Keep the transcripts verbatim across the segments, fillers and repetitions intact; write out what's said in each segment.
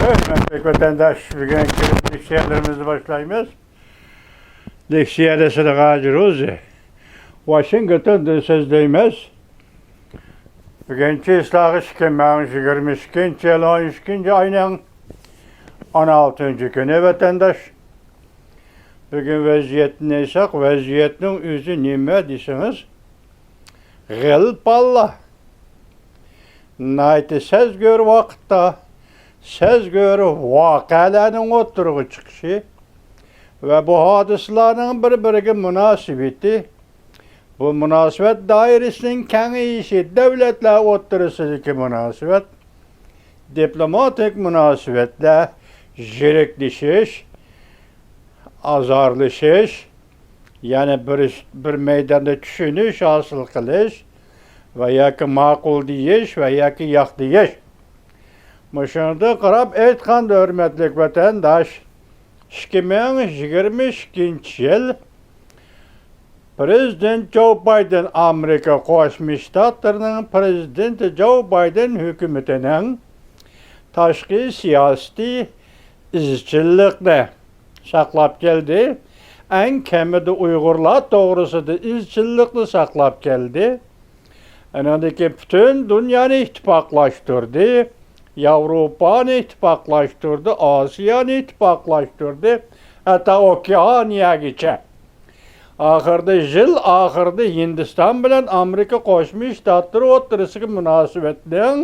ھۆرمەتلىك ۋەتەنداش، بۈگۈنكى لېكسىيەلىرىمىزنى باشلايمىز. لېكسىيەدە سىلىغا ھاجى روزى، ۋاشىنگتوندىن سۆزلەيمىز. بۈگۈن چىسلاغا ئىككى مىڭ يىگىرمە ئىككىنچى يىل ئون ئىككىنچى ئاينىڭ ئون ئالتىنچى كۈنى، ۋەتەنداش. بۈگۈن ۋەزىيەتنى ئېيتساق، ۋەزىيەتنىڭ ئۆزى نېمە دېسىڭىز، غەلىبە. ناھايىتى سەزگۈر ۋاقىتتا سەزگۈر ۋەقەلەرنىڭ ئوتتۇرىغا چىقىشى ۋە بۇ ھادىسىلەرنىڭ بىر-بىرىگە مۇناسىۋىتى، بۇ مۇناسىۋەت دائىرىسىنىڭ كېڭىيىشى، دۆلەتلەر ئوتتۇرىسىدىكى مۇناسىۋەت، دىپلوماتىك مۇناسىۋەتلەر، يىرىكلىشىش، ئازارلىشىش، يەنى بىر، بىر مەيداندا چۈشىنىش ھاسىل قىلىش ۋە ياكى ماقۇل دېيىش ۋە ياكى ياق دېيىش. مۇشۇنىڭدىن قاراپ ئېيتقاندا، ھۆرمەتلىك ۋەتەنداش، ئىككى مىڭ يىگىرمە ئىككىنچى يىل پرېزىدېنت جو بايدېن، ئامېرىكا قوشما شتاتلىرىنىڭ پرېزىدېنتى جو بايدېن ھۆكۈمىتىنىڭ تاشقى سىياسىتى ئىزچىللىقنى ساقلاپ كەلدى. ئەڭ كەمىدە ئۇيغۇرلار توغرىسىدا ئىزچىللىقنى ساقلاپ كەلدى. ئانىڭدىن كېيىن پۈتۈن دۇنيانى ئىتتىپاقلاشتۇردى. ياۋروپانى ئىتتىپاقلاشتۇردى، ئاسىيانى ئىتتىپاقلاشتۇردى، ھەتتا ئوكېئانىيەگىچە. ئاخىرىدا، يىل ئاخىرىدا ھىندىستان بىلەن ئامېرىكا قوشما شتاتلىرى ئوتتۇرىسىدىكى مۇناسىۋەتنىڭ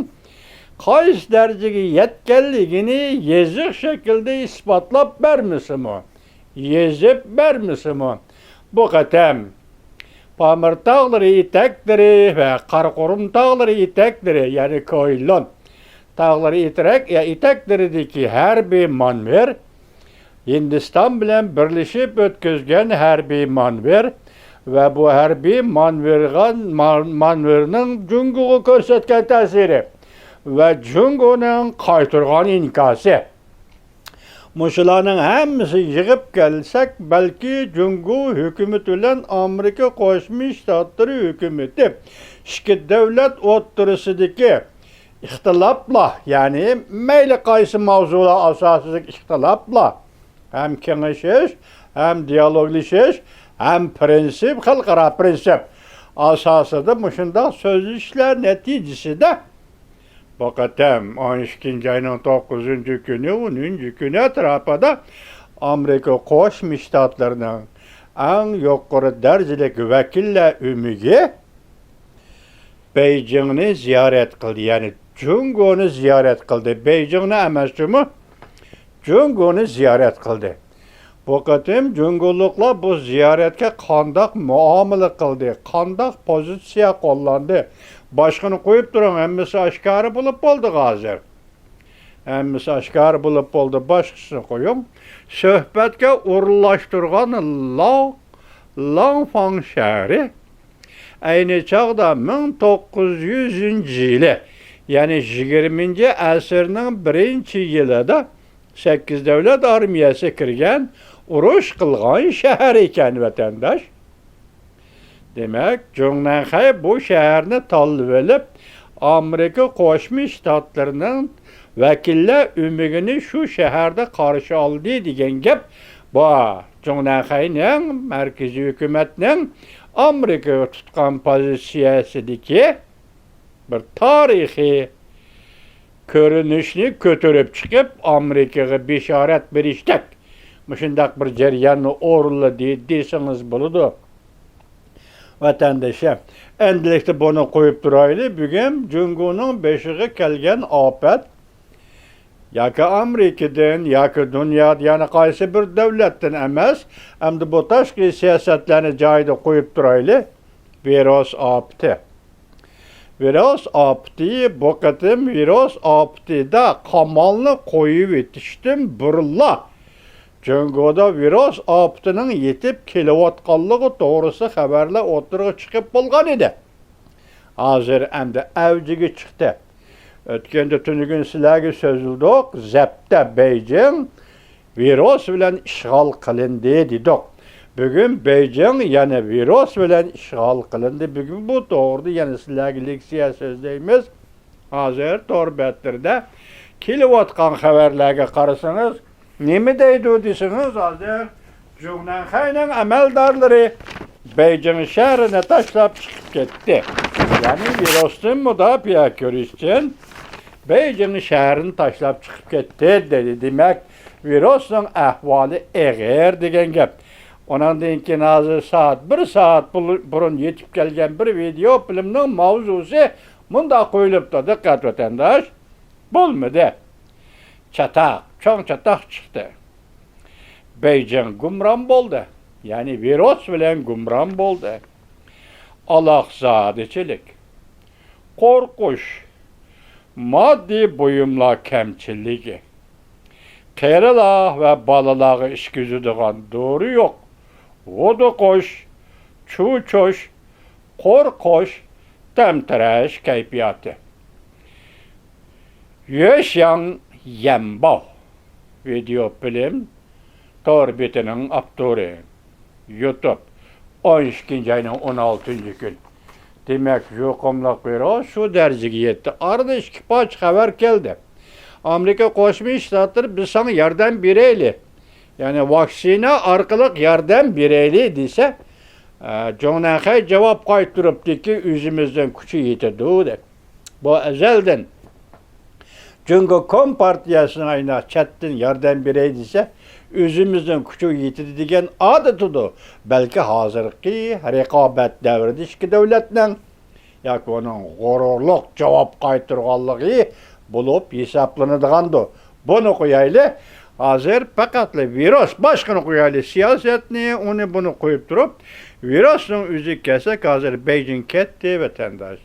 قايسى دەرىجىگە يەتكەنلىكىنى يېزىق شەكلىدە ئىسپاتلاپ بەرمىسىمۇ، يېزىپ بەرمىسىمۇ، بۇ قېتىم پامىر تاغلىرى ئېتەكلىرى ۋە قاراقۇرۇم تاغلىرى ئېتەكلىرى، يەنى كويلون تاغلىرى ئېتىرەك-، يا ئېتەكلىرىدىكى ھەربىي مانېۋىر، ھىندىستان بىلەن بىرلىشىپ ئۆتكۈزگەن ھەربىي مانېۋىر ۋە بۇ ھەربىي مانېۋىرغا، مان-، مانېۋىرنىڭ جۇڭگوغا كۆرسەتكەن تەسىرى ۋە جۇڭگونىڭ قايتۇرغان ئىنكاسى. مۇشۇلارنىڭ ھەممىسىنى يىغىپ كەلسەك، بەلكى جۇڭگو ھۆكۈمىتى بىلەن ئامېرىكا قوشما شتاتلىرى ھۆكۈمىتى ئىككى دۆلەت ئوتتۇرىسىدىكى ئىختىلاپلار، يەنى مەيلى قايسى ماۋزۇلار ئاساسىدىكى ئىختىلاپلار، ھەم كېڭىشىش، ھەم دىيالوگلىشىش، ھەم پىرىنسىپ، خەلقئارا پىرىنسىپ ئاساسىدا مۇشۇنداق سۆزلىشىشلەر نەتىجىسىدە، بۇ قېتىم ئون ئىككىنچى ئاينىڭ توققۇزىنچى كۈنى، ئونىنچى كۈنى ئەتراپىدا ئامېرىكا قوشما شتاتلىرىنىڭ ئەڭ يۇقىرى دەرىجىلىك ۋەكىللەر ئۆمىكى بېيجىڭنى زىيارەت قىلدى، يەنى جۇڭگونى زىيارەت قىلدى. بېيجىڭنى ئەمەس جۇمۇ، جۇڭگونى زىيارەت قىلدى. بۇ قېتىم جۇڭگولۇقلار بۇ زىيارەتكە قانداق مۇئامىلە قىلدى، قانداق پوزىتسىيە قوللاندى، باشقىنى قويۇپ تۇرۇڭ، ھەممىسى ئاشكارا بولۇپ بولدى ھازىر. ھەممىسى ئاشكارا بولۇپ بولدى، باشقىسىنى قويۇڭ. سۆھبەتكە ئورۇنلاشتۇرغان لاڭ، لاڭفاڭ شەھىرى ئەينى چاغدا مىڭ توققۇز يۈزىنچى يىلى، يەنى يىگىرمىنچى ئەسىرنىڭ بىرىنچى يىلىدا سەككىز دۆلەت ئارمىيەسى كىرگەن، ئۇرۇش قىلغان شەھەر ئىكەن، ۋەتەنداش. دېمەك، جۇڭنەنخەي بۇ شەھەرنى تاللىۋېلىپ، ئامېرىكا قوشما شتاتلىرىنىڭ ۋەكىللەر ئۆمىكىنى شۇ شەھەردە قارشى ئالدى دېگەن گەپ. بۇ جۇڭنەنخەينىڭ مەركىزىي ھۆكۈمەتنىڭ ئامېرىكىغا تۇتقان پوزىتسىيەسىدىكى بىر تارىخىي كۆرۈنۈشنى كۆتۈرۈپ چىقىپ، ئامېرىكىغا بېشارەت بېرىشتەك مۇشۇنداق بىر جەرياننى ئورۇنلىدى دېسىڭىز بولىدۇ. ۋەتەندىشىم، ئەمدىلىكتە بۇنى قويۇپ تۇرايلى. بۈگۈن جۇڭگونىڭ بېشىغا كەلگەن ئاپەت ياكى ئامېرىكىدىن، ياكى دۇنيادا يەنە قايسى بىر دۆلەتتىن ئەمەس، ئەمدى بۇ تاشقى سىياسەتلەرنى جايىدا قويۇپ تۇرايلى. ۋىرۇس ئاپىتى. ۋىرۇس ئاپىتى، بۇ قېتىم ۋىرۇس ئاپىتىدا قامالنى قويۇۋېتىشتىن بۇرۇنلا، جۇڭگودا ۋىرۇس ئاپىتىنىڭ يېتىپ كېلىۋاتقانلىقى توغرىسىدا خەۋەرلەر ئوتتۇرىغا چىقىپ بولغان ئىدى. ھازىر ئەمدى ئەۋجىگە چىقتى. ئۆتكەندە تۈنۈگۈن سىلەرگە سۆزلىدۇق، زەپتە بېيجىڭ ۋىرۇس بىلەن ئىشغال قىلىندى دېدۇق. بۈگۈن بېيجىڭ يەنە ۋىرۇس بىلەن ئىشغال قىلىندى. بۈگۈن بۇ توغرىدا يەنە سىلەرگە لېكسىيە سۆزلەيمىز. ھازىر تور بەتلىرىدە كېلىۋاتقان خەۋەرلەرگە قارىسىڭىز، نېمە دەيدۇ دېسىڭىز، ھازىر جۇڭنەنخەينىڭ ئەمەلدارلىرى بېيجىڭ شەھىرىنى تاشلاپ چىقىپ كەتتى. يەنى ۋىرۇستىن مۇداپىئە كۆرۈش ئۈچۈن بېيجىڭ شەھىرىنى تاشلاپ چىقىپ كەتتى، دېدى. دېمەك، ۋىرۇسنىڭ ئەھۋالى ئېغىر دېگەن گەپ. ئۇنىڭدىن كېيىن ھازىر سائەت، بىر سائەت بۇل-، بۇرۇن يېتىپ كەلگەن بىر ۋىدېئو فىلىمنىڭ ماۋزۇسى مۇنداق قويۇلۇپتۇ. دىققەت، ۋەتەنداش. بولمىدى. چاتاق، چوڭ چاتاق چىقتى. بېيجىڭ گۇمران بولدى. يەنى ۋىرۇس بىلەن گۇمران بولدى. ئالاقزادىچىلىك، قورقۇش، ماددىي بۇيۇملار كەمچىللىكى، قېرىلار ۋە بالىلارغا ئىچكۈزىدىغان دورا يوق. ھودۇقۇش، چۇچۇش، قورقۇش، تەمتىرەش كەيپىياتى. يۆشياڭ يەنباۋ. ۋىدېئو فىلىم تور بېتىنىڭ ئاپتورى. يۇتۇب، ئون ئىككىنچى ئاينىڭ ئون ئالتىنچى كۈنى. دېمەك، يۇقۇملۇق ۋىرۇس شۇ دەرىجىگە يەتتى. ئارىدا ئىككى پارچە خەۋەر كەلدى. ئامېرىكا قوشما شتاتلىرى، بىز ساڭا ياردەم بېرەيلى، يەنى ۋاكسىنا ئارقىلىق ياردەم بېرەيلى دېسە، ئە، جۇڭنەنخەي جاۋاب قايتۇرۇپتىكى، ئۆزىمىزدىن كۈچى يېتىدۇ دەپ. بۇ ئەزەلدىن جۇڭگو كومپارتىيەسىنىڭ ئاينا چەتتىن ياردەم بېرەي دېسە، ئۆزىمىزنىڭ كۈچى يېتىدۇ دېگەن ئادىتىدۇر. بەلكى ھازىرقى رىقابەت دەۋرىدە ئىككى دۆلەتنىڭ ياكى ئۇنىڭ غۇرۇرلۇق جاۋاب قايتۇرغانلىقى بولۇپ ھېسابلىنىدىغاندۇر. بۇنى قويايلى. ھازىر پەقەتلا ۋىرۇس، باشقىنى قويايلى، سىياسەتنى، ئۇنى بۇنى قويۇپ تۇرۇپ، ۋىرۇسنىڭ ئۆزىگە كەلسەك، ھازىر بېيجىڭ كەتتى، ۋەتەنداش.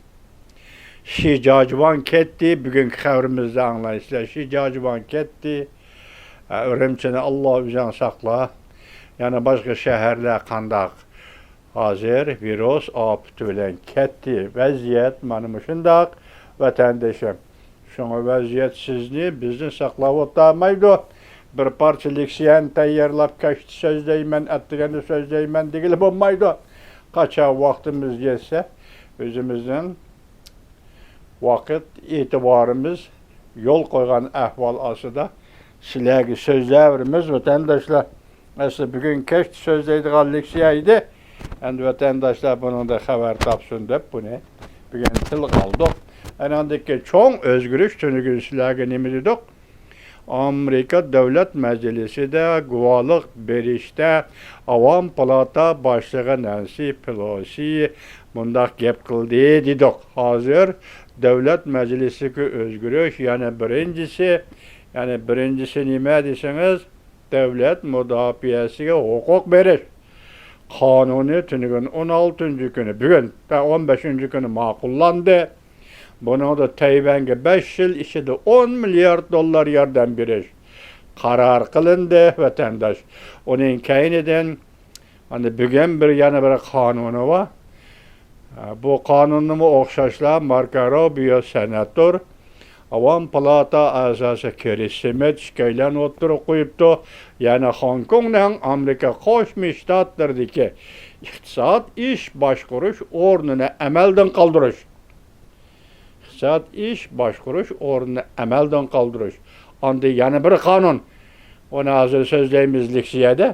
شى جاجۋاڭ كەتتى، بۈگۈنكى خەۋىرىمىزدە ئاڭلايسىلەر، شى جاجۋاڭ كەتتى. ئە، ئۈرۈمچىنى ئاللا ئۆزۈڭ ساقلا. يەنە باشقا شەھەرلەر قانداق؟ ھازىر ۋىرۇس ئاپىتى بىلەن كەتتى. ۋەزىيەت مانا مۇشۇنداق، ۋەتەندىشىم. شۇڭا ۋەزىيەت سىزنى، بىزنى ساقلاۋاتالمايدۇ. بىر پارچە لېكسىيەنى تەييارلاپ، كەچتە سۆزلەيمەن، ئەتىگەندە سۆزلەيمەن دېگىلى بولمايدۇ. قاچان ۋاقتىمىز يەتسە، ئۆزىمىزنىڭ ۋاقىت ئېتىبارىمىز، يول قويغان ئەھۋال ئاستىدا سىلەرگە سۆزلەۋېرىمىز، ۋەتەنداشلار. ئەسلى بۈگۈن كەچتە سۆزلەيدىغان لېكسىيە ئىدى. ئەمدى ۋەتەنداشلار بۇنىڭدىن خەۋەر تاپسۇن دەپ بۇنى بۈگۈن تىلغا ئالدۇق. ئەنىڭدىكى چوڭ ئۆزگىرىش تۈنۈگۈن سىلەرگە نېمە دېدۇق؟ ئامېرىكا دۆلەت مەجلىسىدە گۇۋاھلىق بېرىشتە ئاۋام پالاتا باشلىقى نەنسى پېلوسى مۇنداق گەپ قىلدى دېدۇق. ھازىر دۆلەت مەجلىسىدىكى ئۆزگىرىش يەنە بىرىنچىسى، يەنى بىرىنچىسى نېمە دېسىڭىز، دۆلەت مۇداپىئەسىگە ھوقۇق بېرىش قانۇنى تۈنۈگۈن ئون ئالتىنچى كۈنى، بۈگۈن ئون بەشىنچى كۈنى ماقۇللاندى. بۇنىڭدا تەيۋەنگە بەش يىل ئىچىدە ئون مىليارد دوللار ياردەم بېرىش قارار قىلىندى، ۋەتەنداش. ئۇنىڭ كەينىدىن ئەنە بۈگۈن بىر، يەنە بىر قانۇنى بار. بۇ قانۇننىمۇ ئوخشاشلا ماركو روبىيو سېناتور، ئاۋام پالاتا ئەزاسى كرىس سمىت ئىككىيلەن ئوتتۇرىغا قويۇپتۇ. يەنى خوڭكوڭنىڭ ئامېرىكا قوشما شتاتلىرىدىكى ئىقتىساد ئىش باشقۇرۇش ئورنىنى ئەمەلدىن قالدۇرۇش. ئىقتىساد ئىش باشقۇرۇش ئورنىنى ئەمەلدىن قالدۇرۇش. ئاندىن يەنە بىر قانۇن. ئۇنى ھازىر سۆزلەيمىز لېكسىيەدە.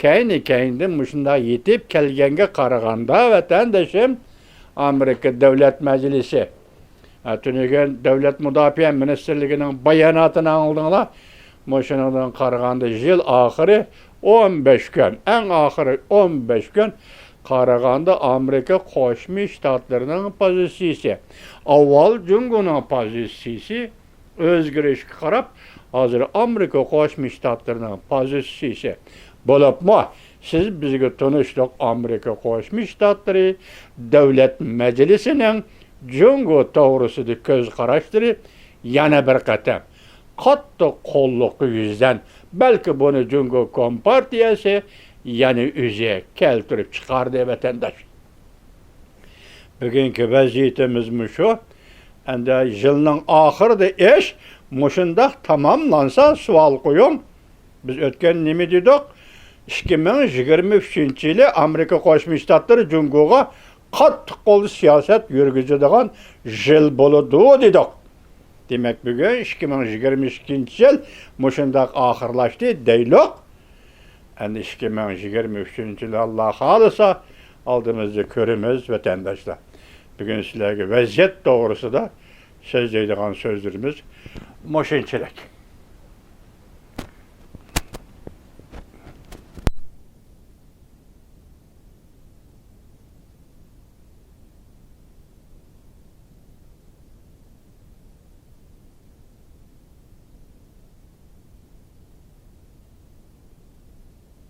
كەينى-كەينىدىن مۇشۇنداق يېتىپ كەلگەنگە قارىغاندا، ۋەتەندىشىم، ئامېرىكا دۆلەت مەجلىسى، ھە، تۈنۈگۈن دۆلەت مۇداپىئە مىنىستىرلىكىنىڭ باياناتىنى ئاڭلىدىڭلار. مۇشۇنىڭدىن قارىغاندا، يىل ئاخىرى ئون بەش كۈن، ئەڭ ئاخىرى ئون بەش كۈن قارىغاندا، ئامېرىكا قوشما شتاتلىرىنىڭ پوزىتسىيىسى، ئاۋۋال جۇڭگونىڭ پوزىتسىيىسى ئۆزگىرىشكە قاراپ، ھازىر ئامېرىكا قوشما شتاتلىرىنىڭ پوزىتسىيىسى، بولۇپمۇ سىز بىزگە تونۇشلۇق ئامېرىكا قوشما شتاتلىرى دۆلەت مەجلىسىنىڭ جۇڭگو توغرىسىدا كۆز قاراشلىرى يەنە بىر قېتىم قاتتىق قوللۇقى يۈزىدىن، بەلكى بۇنى جۇڭگو كومپارتىيەسى يەنە ئۆزى كەلتۈرۈپ چىقاردى، ۋەتەنداش. بۈگۈنكى ۋەزىيىتىمىز مۇشۇ. ئەمدى يىلنىڭ ئاخىرىدا ئىش مۇشۇنداق تاماملانسا، سوئال قويۇڭ. بىز ئۆتكەن نېمە دېدۇق؟ ئىككى مىڭ يىگىرمە ئۈچىنچى يىلى ئامېرىكا قوشما شتاتلىرى جۇڭگوغا قاتتىق قولدا سىياسەت يۈرگۈزىدىغان يىل بولىدۇ دېدۇق. دېمەك، بۈگۈن ئىككى مىڭ يىگىرمە ئىككىنچى يىل مۇشۇنداق ئاخىرلاشتى دەيلۇق. ئەمدى ئىككى مىڭ يىگىرمە ئۈچىنچى يىل، ئاللا خالىسا، ئالدىمىزدا كۆرىمىز، ۋەتەنداشلار. بۈگۈن سىلەرگە ۋەزىيەت توغرىسىدا سۆزلەيدىغان سۆزلىرىمىز مۇشۇنچىلىك.